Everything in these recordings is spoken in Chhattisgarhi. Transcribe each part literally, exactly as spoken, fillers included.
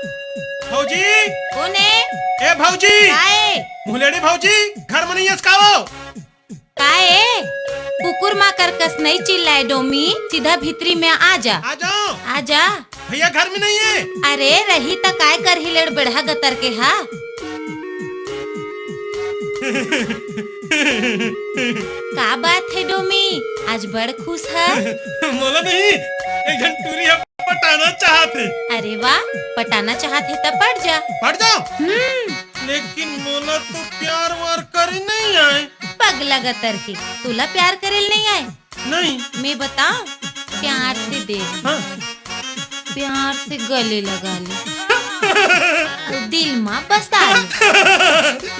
भौजी। कोन ए? ए भौजी। का ए? मुहलेड़ी भौजी, घर में नहीं हस का वो? का ए? कुकुर माकर कस नहीं चिल्लाए डोमी, सीधा भीतरी में आ जा। आ जाओ। आ जा। भैया घर में नहीं है। अरे रही त काय करही लेड़ बेड़हा गतर के हा। का बात हे डोमी, आज बड़ खुश ह? मोला नहीं, एक झन टूरी ह पटाना चाहत हे। अरे वाह, पटाना चाहत हे त पट जा। पट जाओ? हम्म। लेकिन मोला तो प्यार वार करे नहीं आए। पगला गतर के, तोला प्यार करेल नहीं आए? नहीं। मैं बताओ, प्यार से देख। हाँ। प्यार से गले लगा ले। अउ दिल मा बसा ले।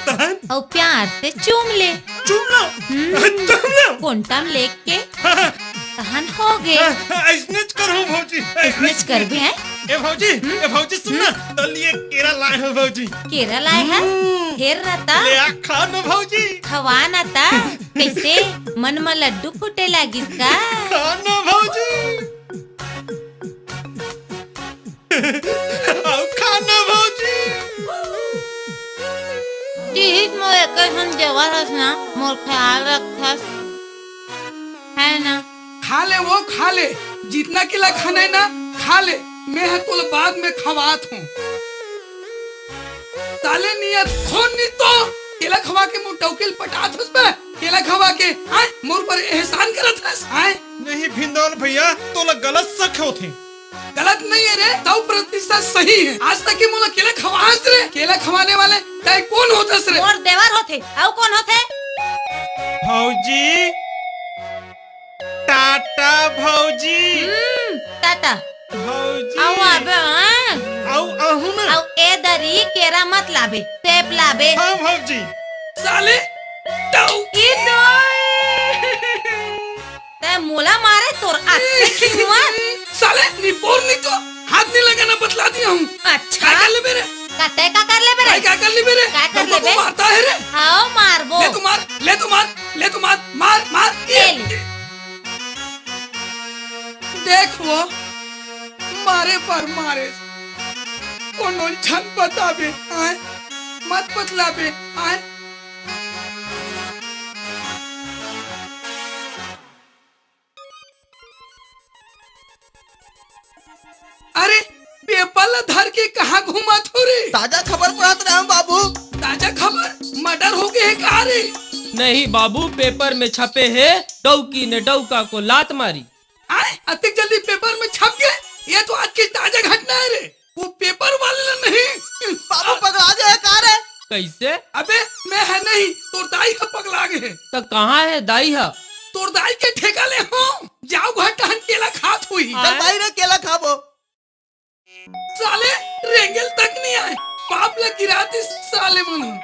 तहन? अउ प्यार से चूम ले। चूम लो। हम्म। चूम लो। कोंटा में लेके। हाँ। तहन हो गे। हाँ, अइसनेच करहूँ भौजी। अइसनेच करबे हैं? ए भौजी, हम्म? ए भौजी सुन ना, हम्म? तोर लिए केरा लाए हँव भौजी। केरा लाए हस? हम्म। फेर ना त? ले आ खा ना भौजी। खवा ना त? कइसे? मन म लड्डू फूटे लागिस का? खा ना भौजी। अउ खा ना भौजी। तिहिस मोर एकर संग देवत हस ना, मोर ख्याल रखथस, है ना? खा ले वो, खा ले, जितना केला खाना है ना, खा ले, मैं ह तोला बाद में खवात हूँ। साले नियत खून नी तो, केला खवा के मोर डौकी ल पटात हस बे, केला खवा के, आय, मोर पर एहसान करत हस, आय। नहीं भिंदौल भैया, तोला गलत शक होथे। गलत नहीं है रे, सौ प्रतिशत सही है। आज तक के मोला केला खवास रे, केला खवाने वाले तय कौन होतस रे? मोर देवर होथे, अउ कौन होथे? भौजी, टाटा भौजी। हम्म, टाटा। भौजी। अउ आबे, हाँ। अउ आहू ना। अउ ए दरी केरा मत लाबे, सेब लाबे। हाँ भौजी। साले, टाऊ। ई दोई। तै मोला मारे तोर अत्ते खिंगवा। साले, निपोर नी तो हाथ नहीं लगाना बतला दिया हूँ। अच्छा। का कर लेबे रे? का तै का कर लेबे रे? भाई, का कर लेबे रे? का कर लेबे? मारता है रे। हाँ, मारबो। ले तो मार, ले तो मार, ले तो मार, मार, मार। ये ले। देख वो, मारे पर मारे। कोनो झन बताबे, आय? मत बतलाबे, आय? अरे, पेपर ला धर के कहाँ घूमत हो रे? ताजा खबर पढ़त रहम बाबू। ताजा खबर? मर्डर हो गए है का रे? नहीं बाबू, पेपर में छपे है, डौकी ने डौका को लात मारी। आय, अतिक जल्दी पेपर में छप गए? ये तो आज की ताजा घटना है रे। वो पेपर वाले ला नहीं। बाबू पगला गए है का रे? कैसे? अबे मैं है नहीं, तोर दाई ह पगला गए है। त कहाँ है दाई ह? तोर दाई के ठेका ले हो, जाओ घर टहन केला खात हुई। चल भाई रे केला खाबो। साले रेंगेल तक नहीं आए, पाप ला गिरा दिस साले मन।